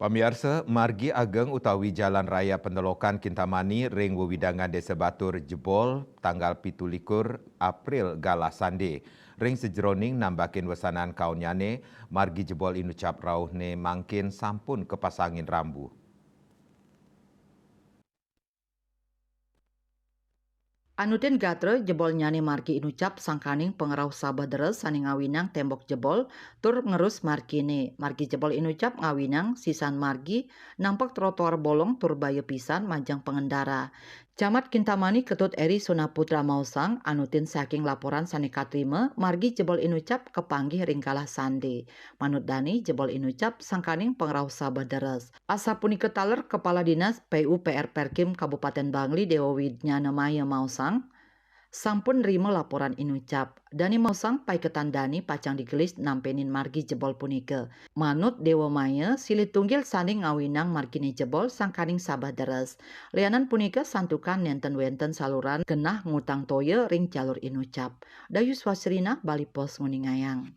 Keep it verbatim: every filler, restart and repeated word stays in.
Pamiarsa, margi ageng utawi Jalan Raya Pendelokan Kintamani ring wewidangan Desa Batur jebol tanggal pitu likur April galah sande. Ring sajeroning nambakin wesanan kaonnyane, margi jebol inucap rauhne mangkin sampun kapasangin rambu. Anutin gatra jebolnyane margi inucap sangkaning pangrauh sabeh deres sane ngawinang tembok jebol tur ngerus margine. Margi jebol inucap ngawinang sisan margi nampek trotoar bolong tur baya pisan majeng pangendara. Camat Kintamani Ketut Eri Sona Putra maosang, anutin saking laporan sane katrima, margi jebol inucap kapanggih ring galah sande. Manut dane, jebol inucap sangkaning pangrauh sabeh deres. Asapunika taler Kepala Dinas P U P R Perkim Kabupaten Bangli Dewa Widnyana Maya maosang, sampun nrima laporan inucap. Dane maosang paiketan dane pacang digelis nampenin margi jebol punika. Manut Dewa Maya, silih tunggil sane ngawinang margine jebol sangkaning sabeh deres. Lianan punika santukan nenten wenten saluran genah ngutang toya ring jalur inucap. Dayu Swasrina, Bali Post nguningayang.